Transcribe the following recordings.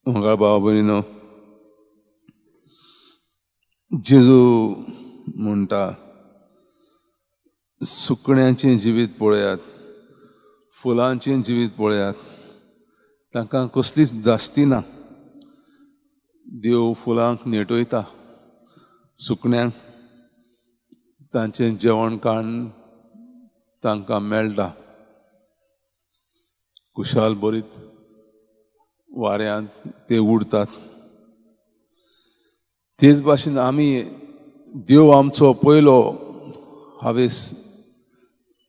मोगाळ भाव भयणीनो, जेजू म्हणटा, सुकण्यांचें जिवीत पळयात, फुलांचें जिवीत पळयात, तांकां कसलीच धास्ती ना. देव फुलांक नेटयता, सुकण्यांक तांचें जेवण खाण तांकां मेळटा. कुशाल बरीत वाऱ्यांत ते उडतात. तेच भाशेन आमी देव आमचो पयलो हावेस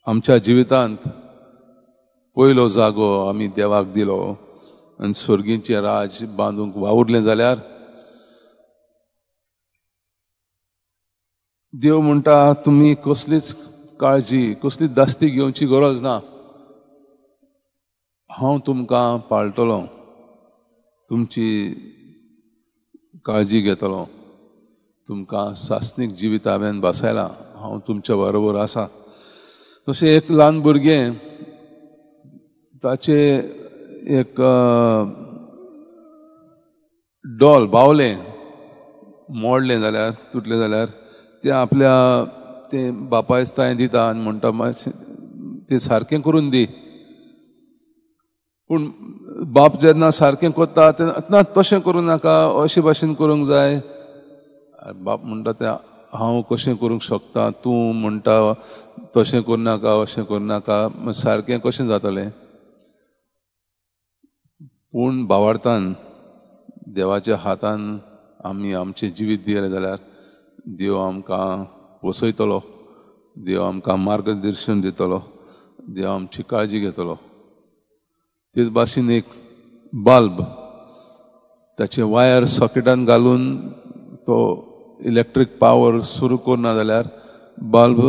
आमच्या जिवितांत पयलो जागो आमी देवाक दिलो आनी स्वर्गीचें राज बांदूंक वावुरलें जाल्यार देव म्हणटा, तुमी कसलीच काळजी, कसलीच दास्ती घेवची गरज ना. हांव तुमकां पाळटलो, तुमची काळजी घेतलो, तुमकां सासणीक जिवीत हांवें बसायलां, हांव तुमच्या बरोबर आसा. तशें एक ल्हान भुरगें ताचें एक डॉल बावलें मोडलें जाल्यार, तुटलें जाल्यार तें आपल्या तें बापायस तांय दिता आनी म्हणटा, मातशें तें सारकें करून दी. पूण बाप जेन्ना सारकें करता तेन्ना तशें करूं नाका, अशे भाशेन करूंक जाय. बाप म्हणटा, तें हांव कशें करूंक शकता, तूं म्हणटा तशें करूं नाका, अशें करूं नाका, सारकें कशें जातलें? पूण भावार्थान देवाच्या हातान आमी आमचें जिवीत दिलें जाल्यार देव आमकां पोसयतलो, देव आमकां मार्गदर्शन दितलो, देव आमची काळजी घेतलो. तेच भाशेन एक बल्ब ताचे वायर सॉकेटान घालून तो इलेक्ट्रीक पावर सुरू करना जाल्यार बल्ब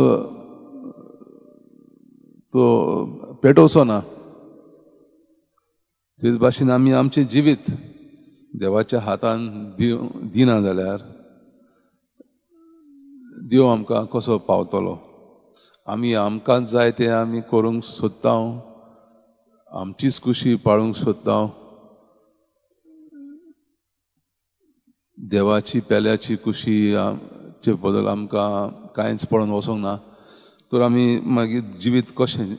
तो पेटोवचो ना. तेच भाशेन आमी आमचें जिवीत देवाच्या हातान दिना जाल्यार देव आमकां कसो पावतलो? आमी आमकांच जाय तें आमी करूंक सोदता, आमचीच खुशी पाळूंक सोदता. देवाची पेल्याची खुशीचे बदल आमकां कांयच पळोवन वचोंक ना, तर आमी मागीर जिवीत कशें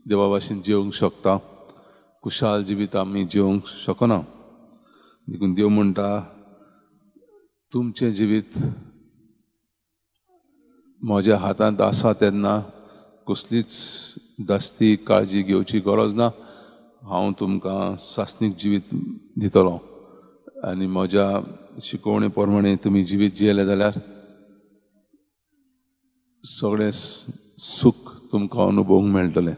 देवा भाशेन जिवंक शकता? कुशाल जिवीत आमी जिवंक शकना. देखून देव म्हणटा, तुमचें जिवीत म्हज्या हातांत आसा तेन्ना कसलीच दास्ती काळजी घेवची गरज ना. हांव तुमकां सासणीक जिवीत दितलो आनी म्हज्या शिकोवणे प्रमाणे तुमी जिवीत जियेले जाल्यार सगळें सूख तुमकां अनुभवूंक मेळटलें.